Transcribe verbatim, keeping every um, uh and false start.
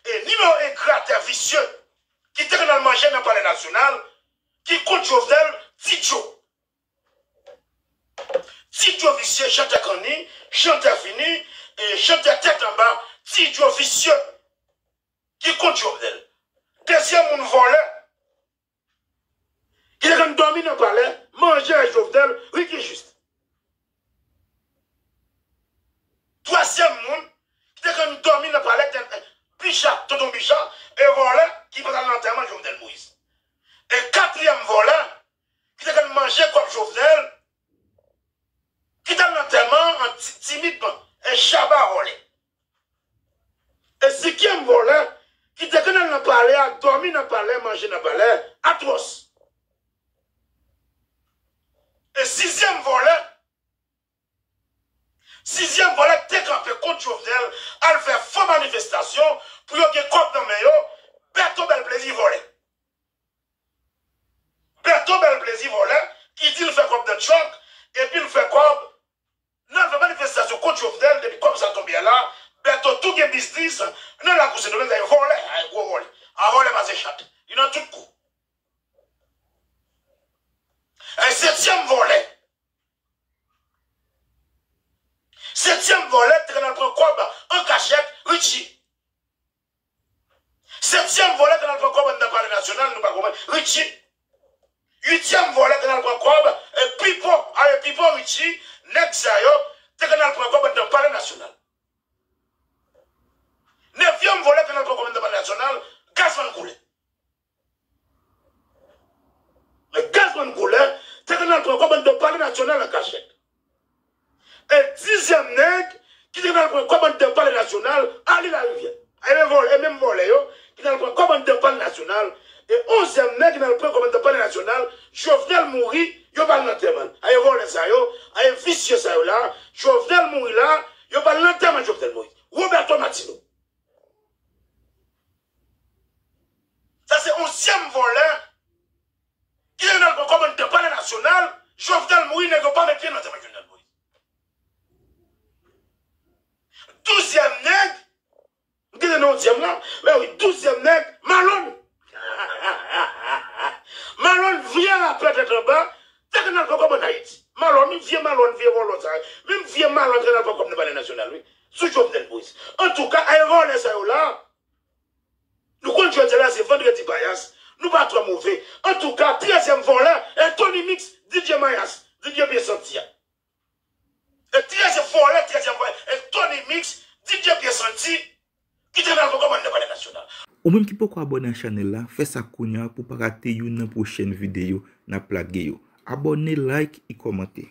E nimewo en gratè visye ki te konn al manje nan Palè Nasyonal, ki kont Jovenel, Ti Djo. Ti Djo visye, chantè kanni, chantè fini, e chantè tèt anba, Ti Djo visye, ki kont Jovenel. Dezyèm moun vòlè, ki te konn dòmi nan palè, manje Jovenel, Ricky Juste. Twazyèm moun ki te konn dòmi nan palè, te, Bicha, tonton Bicha, e vòlè ki pa t al nan antèman Jovenel Moïse. E katriyèm vòlè ki te konn manje kòb Jovenel, ki t al nan antèman an ti-, timidman, e Shabba vòlè. E senkyèm vòlè ki te konn al nan palè a, dòmi nan palè, manje nan palè, Atwòs. E sizyèm vòlè, sizyèm vòlè ki te kanpe kont Jovenel, al fè fo manifestasyon pou yo gen kòb nan men yo, Bèto Bèl Plezi vòlè. Bèto Bèl Plezi vòlè, ki di l fè kòb nan tchòk, epi l fè kòb nan fè manifestasyon kont Jovenel, depi kòb sa tonbe a la, Bèto tou gen biznis nan lakou Sendomeng, sa e vòlè, a e gwo vòlè. A vòlè pase chat. Li nan tout kou. E setyèm vòlè. Setyèm vòlè te konn al pran kòb an kachèt, Richie. Setyèm vòlè konn al pran kòb anndan Palè Nasyonal, nou pa konprann. Richie. Uityèm vòlè konn al pran kòb, e Pipo, ale Pipo Richie, nèg sa yo, te konn al pran kòb anndan Palè Nasyonal. Nevyèm vòlè konn al pran kòb anndan Palè Nasyonal, Gazman Koulè. Men Gazman Koulè te konn al pran kòb anndan Palè Nasyonal an kachèt. E dizyèm nèg ki te konn al pran kòb anndan Palè Nasyonal, Ali Larivyè. E vòlè, e menm vòlè yo ki t al pran kòb anndan Palè Nasyonal. E onzyèm nèg ki t al pran kòb anndan Palè Nasyonal, Jovenel mouri, yo pa al nan antèman l. A e vòlè sa yo, a e visye sa yo la, Jovenel mouri la, yo pa al nan antèman Jovenel Moïse. Roberto Martino. Sa se onzyèm vòlè ki te al pran kòb anndan Palè Nasyonal, Jovenel mouri, nèg yo pa met pye nan antèman Jovenel Moïse. Douzyèm nèg, m kite nan onzyèm la, men wi, douzyèm nèg, Malòn. Malòn, vye rapè tèt anba, te konn al pran kòb ann Ayiti. Malòn, wi, vye Malòn, vye vòlò sa. Menm vye Malòn te konn al pran kòb nan Palè Nasyonal, wi. Sou Jovenel Moïse. Antouka, a e vòlè sa yo la, nou konn jodi a la se vandredi payas, nou pa twò move. Antouka, trèzyèm vòlè, e Tony Mix, D J Mayas, D J Pye Santi a. E trèzyèm vòlè, trèzyèm vòlè, e Tony Mix, D J Pye Santi, ki te nan kòmandman Palè Nasyonal. Ou menm ki poko abòne a chanèl la, fè sa kounye a pou w pa rate youn nan pwochèn videyo n ap lage yo. Abòne, like e kòmante.